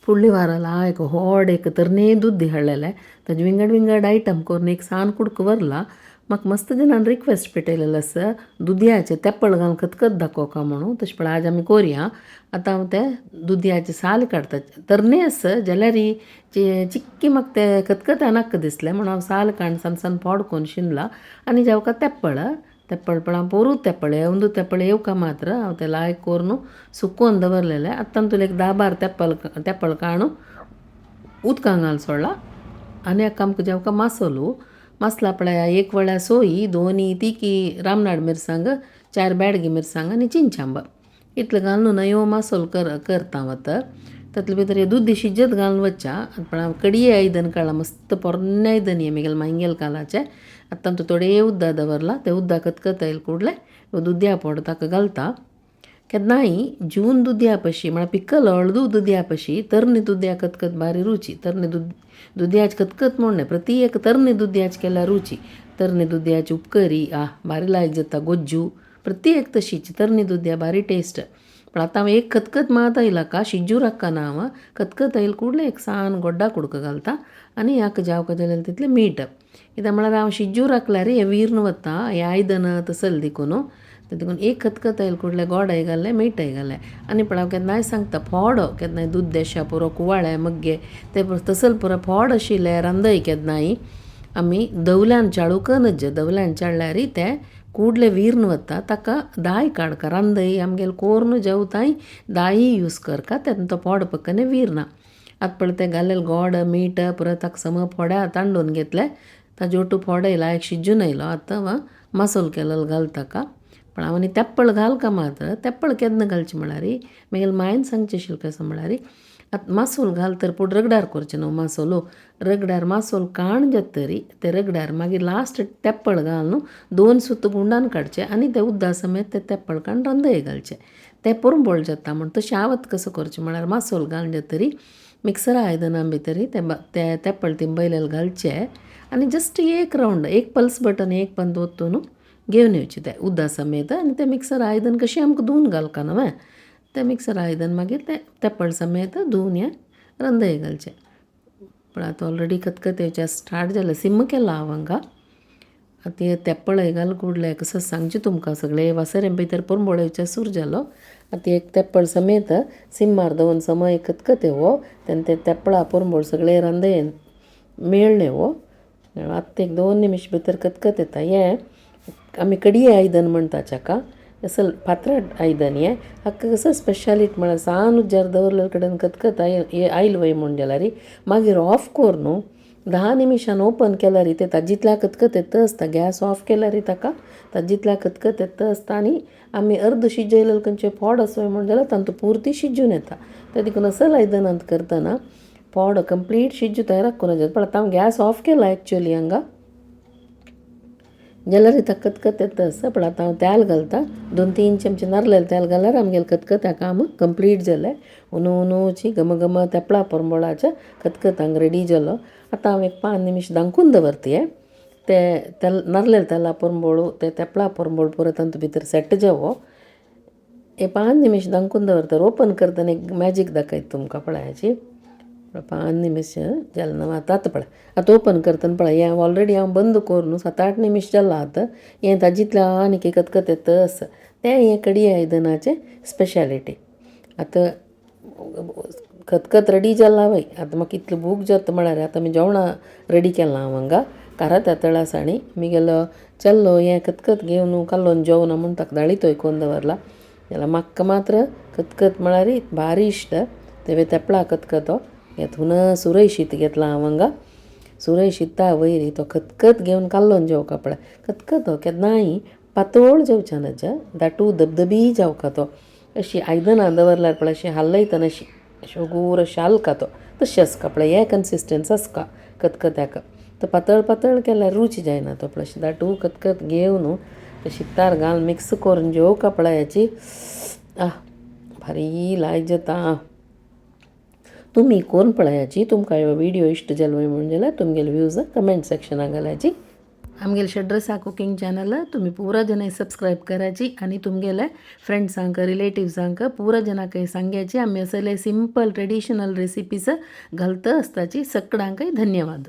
फुडले वाराला एक व्हड एक तरणे दुद्दी हाडलेलें ताजे विंगड विंगड आयटम करून एक सान कुडको व्हरला. म्हाका मस्त जाणान रिक्वेस्ट पेटयलेलो आसा दुदयाचें तेप्पळ घालून खतखत दाखोवका म्हणून. तशें पळय आज आमी कोरया. आतां हांव तें दुदयाचे साल काडटा. तरणे आसा जाल्यार चिक्की म्हाका तें खतखत्या नाका दिसलें म्हणून हांव साल काडून सान सान पोड करून शिनला. आनी जेवका तेप्पळ तेप्पळ पळय हांव पोरू तेप्पळ अंदू तेप्पळ येवका मात्र हांव तें लायक करून सुकोवन दवरलेलें. आतां तातूंत एक 10-12 तेप्पल तेप्पळ काडून उदकां घालून सोडला. आनी एक आमकां जेवका मासोलू मसला पळय एक वळ्या सोय, 2 तिखी रामनाड मिरसांग, 4 बेडगी मिरसांग आनी चिंचांब इतलें घालून नयो मासोल करता हांव आतां. तातूंत भितर दुदी शिजत घालून वच्चा. पण हांव कडये आयदन काडलां, मस्त पोरन्नें आयदन हें म्हगेलें मांयगेल कालाचें. आतां तातूंत थोडें उदक दवरलां, तें उदक खतखत येयलें कुडलें दुदया पोड ताका घालता. केन्नाय जून दुदया पशी म्हळ्यार पिकल हळदू दुदया पशी तरणे दुदया खतखत भारी रुची. तरणे दुदयाचे खतखत म्हूण न्हय, प्रति एक तरणे दुदयाचे केल्यार रुची. तरणे दुदयाची उपकरी आ भारी लायक जाता, गोज्जू प्रति एक तशीच तरणे दुदया भारी टेस्ट. पण आतां हांव एक खतखत मात आयला का शिजू राखना हांव. खतखत आयल कुडलें एक सान गोड्डा कुडको घालता आनी हाका जावका जाल्यार तितलें मीठ. कित्याक म्हळ्यार हांव शिजू राखल्यार हें विर्न वता हें आयदन तसलें देखून. देखून एक खतखत आयल कुडलें गोडय घालें मीठय घालें. आनी पळय हांव केन्नाय सांगता फोडो केन्नाय दूद देशा पुरो कुवाळे मग्गे ते तसल पुरो फोड आशिल्लें रांदय केन्नाय आमी दवल्यान चाळूंक नज. दवल्यान चाळ्ळ्यार तें कुडलें विर्न वता, ताका दाय काडका रांदय आमगेलें कोरून जेवताय दायी यूज करका तेन्ना तो फोड पक्कने विरना. आतां पळय तें घालेलें गोड मीठ पुरो ताका सम फोड्या तांडून घेतलें. ताजे ओटू फोड येयला एक शिजून येयलो. आतां हांव मासोल केलेलो घालता ताका. पण हांव आनी तेप्पळ घालका मात्र. तेप्पळ केन्ना घालचें म्हळ्यार म्हगेले मांयन सांगचें आशिल्लें कशें म्हळ्यार आतां मासोल घाल तर पूण रगड्यार करचें न्हू मासोलो. रगड्यार मासोल काण जाता तरी ते रगड्यार मागीर लास्ट तेप्पळ घालून 2 सुत गुंडान काडचें आनी ते उदका समेत ते तेप्पळ काडून रांदय घालचें, तें पोरंबोळ जाता म्हूण. तशें हांव आतां कसो करचें म्हळ्यार मासोल घालून जाता तरी मिक्सरा आयदनां भितर ते तेप्पळ तिंबयलेले घालचे आनी जस्ट एक रावंड एक पल्स बटन एक पंद ओत्तून घेवन येवचें तें उदका समेत. आनी तें मिक्सर आयदन कशें आमकां धुवन घालका न्हू तें मिक्सर आयदन मागीर तें तेप्पळ समेत धुवन हें रांदय घालचें. पण आतां ऑलरेडी खतखत येवचें स्टार्ट जालें, सिम केलां हांव हांगा. आतां हें तेप्पळ घाल कुडलें कसो सांगचें तुमकां सगळें वासरें भितर पोरंबोळ येवचें सुरू जालो. आतां एक तेप्पळ समेत सिमार दवरून समय खतखत येवो तेन्ना तें तेप्पळा पोरंबोळ सगळें रांदयेन मेळ्ळें वो. आतां एक 2 निमिश भितर खतखत येता. हें आमी कडये आयदन म्हणटा ताका, असल फातरा आयदन हें. हाका कसो स्पेशालिटी म्हळ्यार सान उज्यार दवरलेले कडेन खतखत आयल वय म्हूण जाल्यार मागीर ऑफ कर न्हू 10 निमिशान ओपन केल्यार ते ताजितल्या खतखत येता आसता. गॅस ऑफ केल्यार ताका ताजितल्या खतखत येता आसता. आनी आमी अर्द शिजयलेले खंयचे फोड आसो म्हूण जाल्यार तांतू पुर्ती शिजून येता. ते देखून असल आयदनांत करतना फोड कंप्लीट शिजू तयार राखूंक जाय. पण आतां हांव गॅस ऑफ केला एक्चुअली हांगा जाल्यार ताका खतखत येता आसता. पण आतां हांव तेल घालता, 2-3 चमचे नारलेलें तेल घाल्यार आमगेलें खतखत्या काम कंप्लीट जालें. उनू उनूची घम घम तेपळा पोरंबोळाचें खतखत हांगा रेडी जालो. आतां हांव एक 5 निमिश धांकून दवरता. ते तेल नारलेलें तेला पोरंबोळ ते तेपळा पोरंबोळ पुरो तातूंत भितर सेट जावो. हे 5 निमिश धांकून दवरता. ओपन करतना एक मॅजीक दाखयता तुमकां पळयाची. 5 निमिश जालें न्हू आतां आतां पळय आतां ओपन करतना पळय हें ऑलरेडी हांव बंद करून 7-8 निमिश जालां. आतां हें ताजितलें आनीक खतखत येता आसा. तें हें कडये आयदनाचें स्पेशालिटी. आतां खतखत रेडी जालां वय. आतां म्हाका इतली भूक जाता म्हळ्यार आतां आमी जेवणां रेडी केलां हांव हांगा कारात्या तळासाणी. म्हगेलो चेल्लो हें खतखत घेवन कालोवन जेवना म्हूण ताका दाळी करून दवरला. जाल्यार म्हाका मात्र खतखत म्हळ्यार भारी इश्ट. तें तेपळा खतखतो हेतून सुरय शीत घेतलां हांव हांगा. सुरय शिता वयर तो खतखत घेवन कालोवन जेवका पळय. खतखतो केन्नाय पातळ जेवचें नज, दाटू धबधबी जावका तो. अशी आयदनां दवरल्यार पळय अशी हालयतना अशी अशो गोर अशें हालका तो तशें आसका पळय. हे कन्सिस्टन्स आसका खतखत्याक. तो पातळ पातळ केल्यार रूच जायना तो. पळय अशें दाटू खतखत घेवन शितार घालून मिक्स करून जेवका पळयाची आ भारी लायक जाता. तुमी करून पळयाची. तुमकां हो व्हिडियो इश्ट जालो म्हूण जाल्यार तुमगेले व्यूज कमेंट सेक्शनाक घालाची. आमगेले षड्रसा कुकिंग चॅनल तुमी पुरा जनां सबस्क्रायब करायची आनी तुमगेले फ्रेंड्सांक, रिलेटिव्सांक, पुरा जनांक सांगायची. आमी असले सिंपल ट्रेडिशनल रेसिपीज घालता आसताची. सगळ्यांकय धन्यवाद.